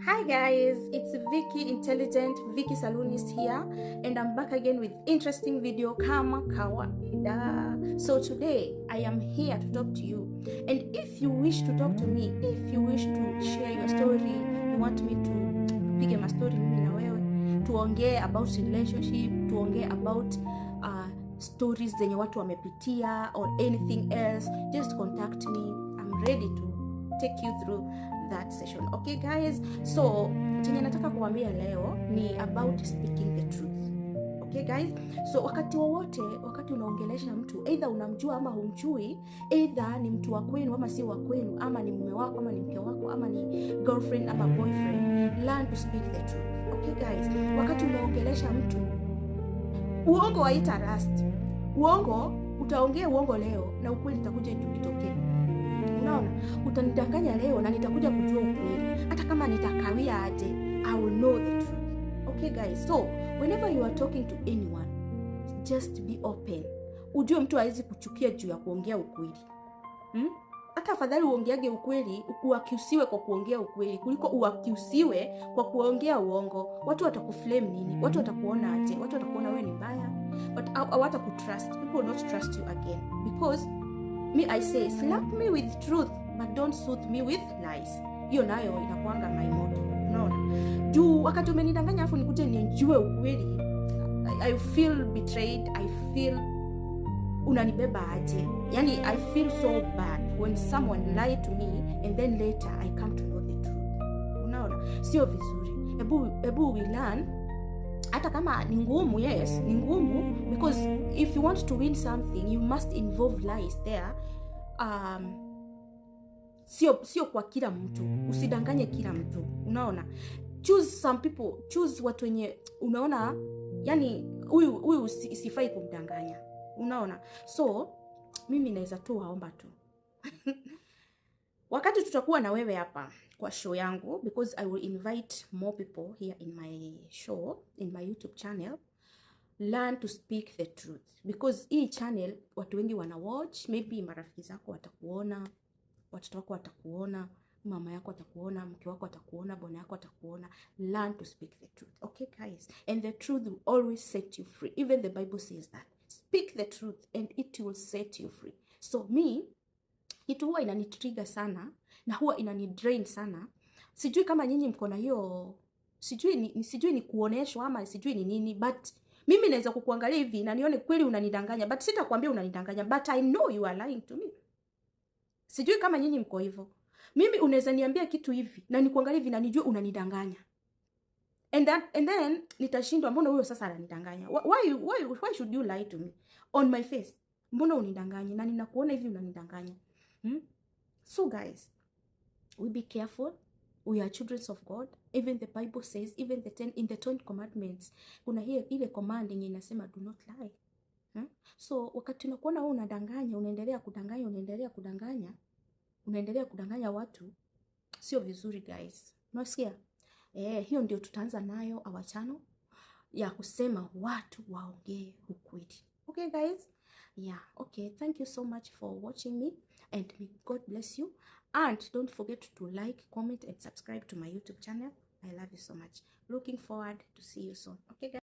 Hi guys, it's Vicky Intelligent, Vicky Salonist here, and I'm back again with interesting video kama kawaida. So today I am here to talk to you, and if you wish to talk to me, if you wish to share your story, you want me to tupige mastori mimi na wewe, tuongee about relationship, tuongee about stories zenye watu wamepitia or anything else, just contact me. I'm ready to take you through that session. Okay guys, so chenye nataka kuambia leo ni about speaking the truth. Okay guys, so wakati wowote, wakati unaongelesha mtu, either unamjua ama humjui, either ni mtu wa kwenu ama si wa kwenu, ama ni mume wako ama ni mke wako, ama ni girlfriend ama boyfriend, learn to speak the truth. Okay guys, wakati unaongelesha mtu, uongo haita last. Uongo, utaongea uongo leo na ukweli itakuja itokee. Unaona, utanidanganya leo na nitakuja kujua ukweli, hata kama nitakawia aje, I will know the truth. Okay guys, so whenever you are talking to anyone, just be open. Ujue mtu hawezi kuchukia juu ya kuongea ukweli, Hata afadhali uongeage ukweli, uaccusiwe kwa kuongea ukweli kuliko uaccusiwe kwa kuongea uongo. Watu watakuflame nini? Watu watakuona aje? Watu watakuona wewe ni mbaya, but hawatakutrust. People will not trust you again because me, I say, slap me with truth but don't soothe me with lies. Hiyo nayo inakuanga my motto. Unaona, juu wakati umenidanganya afu nikuje nijue ukweli, I feel betrayed. I feel unanibeba aje. Yani I feel so bad when someone lie to me and then later I come to know the truth. Unaona, sio vizuri. Hebu we learn, hata kama ni ngumu. Yes, ni ngumu, because if you want to win something, you must involve lies there. Sio kwa kila mtu, usidanganye kila mtu. Unaona, choose some people, choose watu wenye unaona, yani huyu sifai kumdanganya. Unaona, so mimi naweza tu waomba tu, wakati tutakuwa na wewe hapa kwa show yangu, because I will invite more people here in my show, in my YouTube channel, learn to speak the truth, because hii channel watu wengi wana watch. Maybe marafiki zako watakuona, watoto wako watakuona, mama yako atakuona, mke wako atakuona, bwana yako atakuona. Learn to speak the truth, okay guys? And the truth will always set you free. Even the Bible says that speak the truth and it will set you free. So me, kitu huwa inanitrigger sana na huwa inanidrain sana, sijui kama nyinyi mko na hiyo, sijui ni kuoneshwa ama sijui ni nini, but mimi naweza kukuangalia hivi na nione kweli unanidanganya, but sitakwambia unanidanganya, but I know you are lying to me. Sijui kama nyinyi mko hivyo. Mimi unaweza niambia kitu hivi na nikuangalia hivi na nijue unanidanganya, and then nitashindwa, mbona huyo sasa ananidanganya? Why should you lie to me on my face? Mbona unidanganye na ninakuona hivi unanidanganya, So guys, we be careful. We are children of God. Even the Bible says, even the ten in the 10 Commandments, kuna hiyo ile command yenye inasema, "Do not lie," So wakati unakuona wewe unadanganya, unaendelea kudanganya, unaendelea kudanganya, unaendelea kudanganya watu, sio vizuri guys. Unasikia? Eh, hiyo ndio tutaanza nayo our channel ya kusema watu waongee ukweli. Okay guys? Yeah, okay. Thank you so much for watching me and may God bless you. And don't forget to like, comment and subscribe to my YouTube channel. I love you so much. Looking forward to see you soon. Okay guys?